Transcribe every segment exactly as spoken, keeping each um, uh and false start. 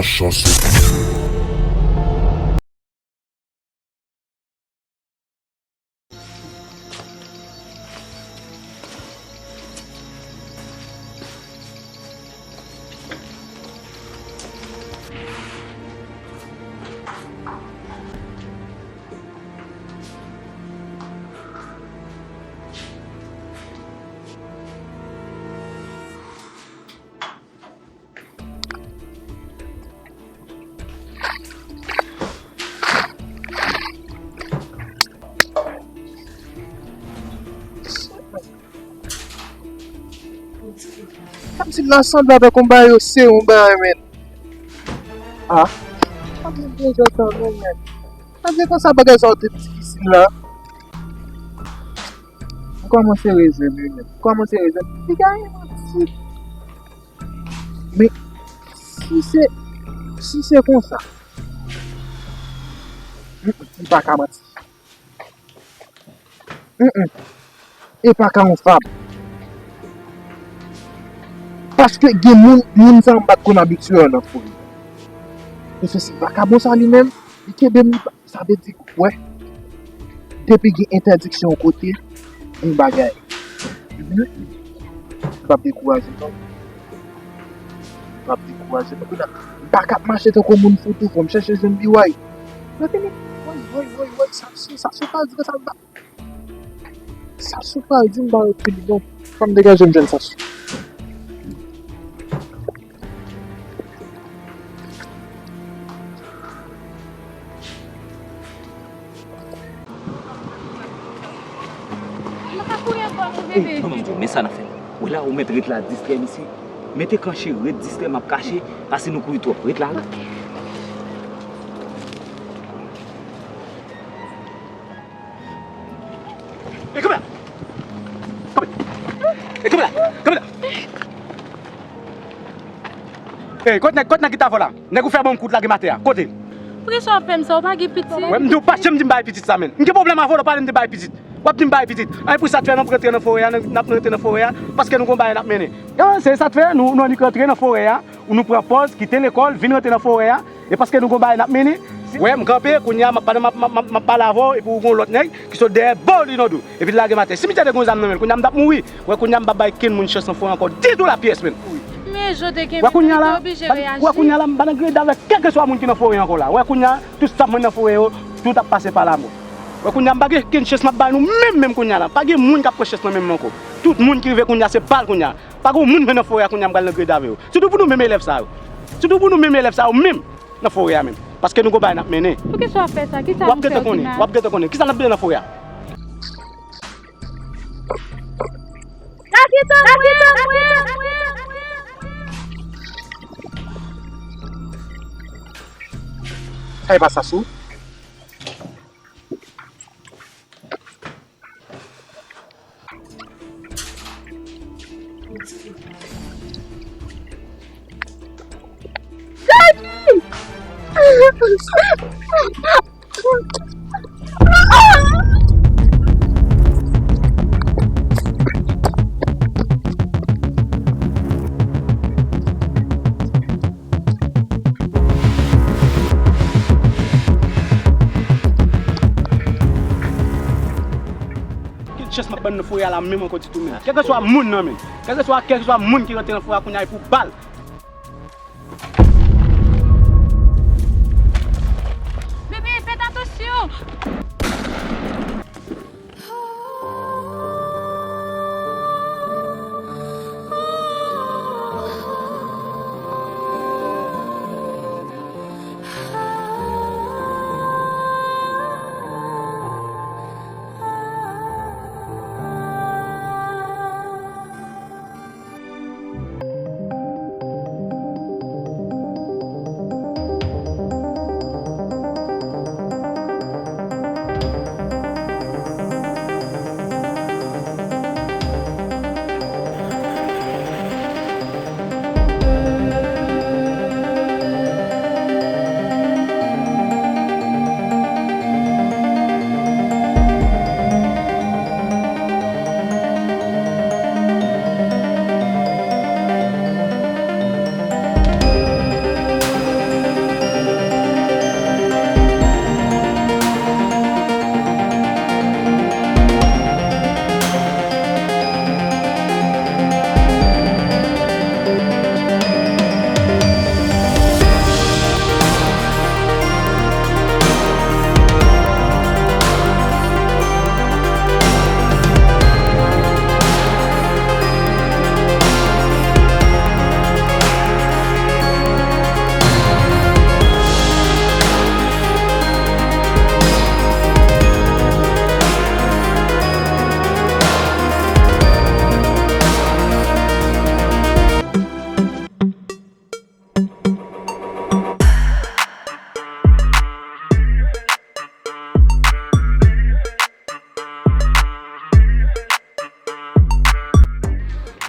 Chanceux. Kòmsi m ta sanble avèk yon bagay yo sere yon bagay, men. Ah. Kòmsi m te jwenn sa, men, men. Sa vle konsa bagay sa yo te difisil la. M kòmanse rezon wi, men. M kòmanse rezon. Piga e manti. Men, si se, si se konsa, mm, mm, li pa ka manti. Mm, mm. E pa ka yon fab. Paske gen moun, moun sa m pa t konn abitye nan fò yo. Mesye, se vakabon sa li menm, li kenbe m, li pa, sa vle di, wè, depi gen entèdiksyon yon kote, gen bagay. Mhm. Li p ap dekouraje m non. Li p ap dekouraje m. Kounye a, m pa ka ap mache tankou moun fou tou, fò m chèche jwenn biway. Mwen fini. Woy, woy, woy, woy, sa, sa, sa, sa, sa, sa, sa, Sa sou pa di m ba yo pil bon. Fò m degaje m jwenn sa sou. Ey, manman m di w, men sa n ap fè. Ou la, ou mèt ret la, distrè misye. Mete kanche, ret distrè, m ap kache, pase nou kouri twòp. Ret la, wi. Ok. E kanpe la! Kanpe! E kanpe la! Kanpe la! Ey, kot nèg, kot nèg ki t avè w la? Nèg ou fè ban m kout lage m atè a. Kote l? Poukisa w ap fè m sa? Ou pa gen pitit? Wè, m di w pa janm di m bagay pitit sa, menn. M gen pwoblèm avè w lè w pale m de bagay pitit. W ap di m bagay pitit. An, e pou sa t fè n ap rantre nan forè a, n ap rantre nan forè a, paske nou gon bagay n ap mennen. An, se sa t fè nou, nou annik rantre nan forè a, nou pran pòz, kite lekòl, vin rantre nan forè a. E paske nou gon bagay n ap mennen. Wè, m kanpe, kounye a, m ap pale, m ap, m ap, m ap, m ap pale avè w, epi w gon lòt nèg ki sot dèyè bò w li nan do. Epi l lage m atè. Si m te gen yon zam nan men l, kounye a m t ap mouri. Wè, kounye a m p ap bay kenn moun chans nan forè ankò ditou lapyès, menn. Men jan w te kenbe m, m te oblije reyaji. Wè, kounye a la, m pa nan greda avèk kèlkeswa moun ki nan forè ankò la. Wè, kounye a, tout staff mwen nan forè yo, tout ap pase pa la mò. Wè, kounye a, m pa gen kenn chans m ap bay nou menm, menm kounye a la. Pa gen moun k ap pran chans nan men m ankò. Tout moun ki rive kounye a, se bal kounye a. Pa gen moun menm nan forè a kounye a m pral nan greda avè yo. Sitou pou nou menm elèv sa yo. Sitou pou nou menm elèv sa yo menm nan forè a menm. Paske nou gon bagay n ap mennen. Poukisa w ap fè sa? Kisa misye yo di m la? W ap gentan konnen, w ap gentan konnen. Kisa n ap mennen nan forè a? Sa e pa Sasou? Kèl chans m ap ban nan forè a la menm ankò ditou menm. Kèlkeswa moun nan menm. Kèlkeswa, kèlkeswa moun ki rantre nan forè a kounye a, e pou bal. Bebe, fèt atansyon!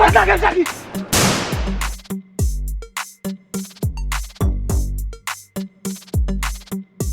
pa lage l, Jackie.